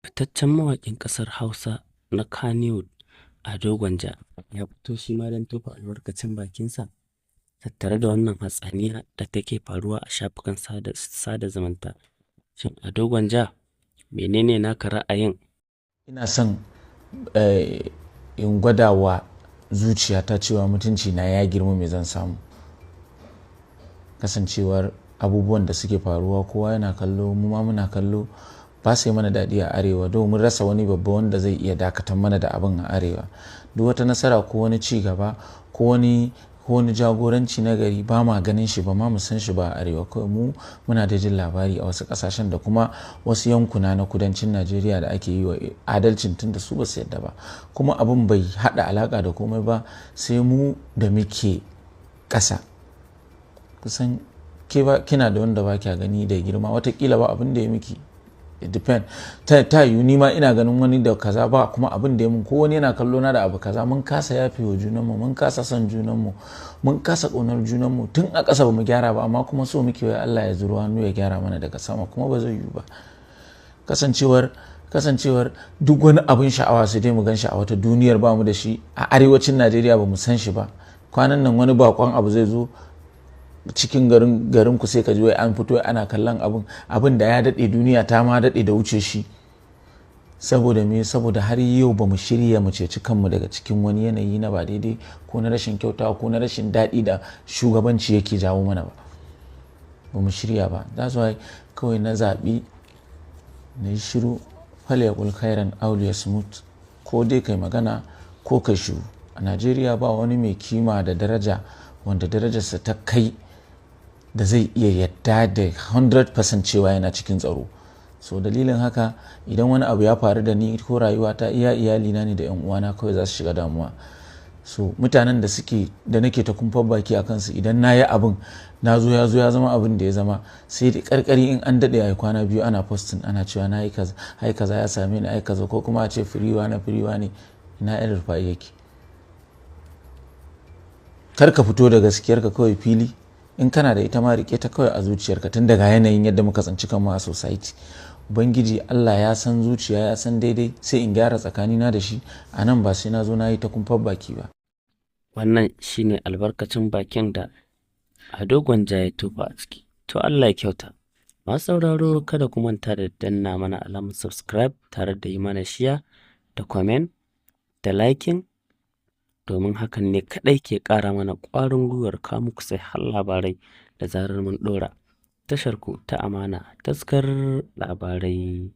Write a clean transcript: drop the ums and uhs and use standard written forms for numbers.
Fitaccen mawaƙin ƙasar Hausa na Kannywood, Ado Gwanja, ya fito shi ma don tofa albarkacin bakinsa tattare da wannan hatsaniya da take faruwa a shafukan sada zumunta. Shin Ado Gwanja, menene naka ra'ayin? Ina son in gwada wa zuciyata cewa mutunci na ya girma me zan samu. Kasancewar abubuwan da suke faruwa kowa yana kallo, mu ma muna kallo, ba sai mana daɗi a arewa domin rasa wani babba wanda zai iya dakatar mana da abin a arewa. Duk wata nasara ko wani ci gaba ko wani jagoranci na gari ba ma ganin shi ba ma mu san shi ba a arewa. Kawai mu muna da jin labari a wasu ƙasashen da kuma wasu yankuna na kudancin Najeriya da ake yi wa adalcin tun da su ba su yadda ba. Kuma abin bai haɗa alaƙa da komai ba sai mu da muke ƙasa. Kusan ke ba kina da wanda ba kya gani da girma, watakila ba abin da ya miki. It depend. Ta yiwu ni ma ina ganin wani da kaza ba kuma abin da ya mun, ko wani yana kallo na da abu kaza. Mun kasa yafe wa junanmu, mun kasa son junanmu, mun kasa ƙaunar junanmu. Tun a ƙasa ba mu gyara ba, amma kuma so muke wai Allah ya zuro hannu ya gyara mana daga sama, kuma ba zai yiwu ba. Kasancewar duk wani abin sha'awa sai dai mu gan shi a wata duniyar, ba mu da shi a arewacin Najeriya, ba mu san shi ba. Kwanan nan wani bakon abu zai zo cikin garin ku, sai ka ji wai an fito ana kallon abin da ya daɗe, duniya ta ma daɗe da wuce shi. Saboda me? Saboda har yau ba mu shirya mu ceci kanmu daga cikin wani yanayi na ba daidai ko na rashin kyauta ko na rashin daɗi da shugabanci yake jawo mana ba. Ba mu shirya ba. That's why kawai na zaɓi na yi shiru. فليقل خيرا أو ليصمت. Ko dai kai magana ko kai shiru. A Najeriya ba wani mai kima da daraja wanda darajarsa ta kai da zai iya yadda da 100% cewa yana cikin tsaro. So dalilin haka, idan wani abu ya faru da ni ko rayuwata, iya iyalina ne da yan uwana kawai za su shiga damuwa. So mutanen da suke da nake ta kumfar baki a kansu, idan na yi abin na zo ya zo ya zama abin da ya zama, sai da karkari in an daɗe a kwana 2 ana posting, ana cewa na yi kaza, ai kaza ya same ni, ai kaza, ko kuma a ce free wane, free wane. Ina El Rufai yake? Kar ka fito da gaskiyarka kawai fili. In kana da ita ma, rike ta kawai a zuciyarka, tun daga yanayin yadda muka tsinci kanmu a society. Ubangiji Allah ya san zuciya, ya san daidai, sai in gyara tsakanina da shi a nan, ba sai na zo na yi ta kumfar baki ba. Wannan shine albarkacin bakin da Ado Gwanja ya tofa a ciki. To, Allah ya kyauta. Masu sauraro, kada ku manta da danna mana alamar subscribe tare da yi mana share da comment da liking, domin hakan ne kaɗai ke ƙara mana ƙwarin gwiwar kawo muku har labarai da zarar mun ɗora. Tashar ku ta amana, Taskar Labarai.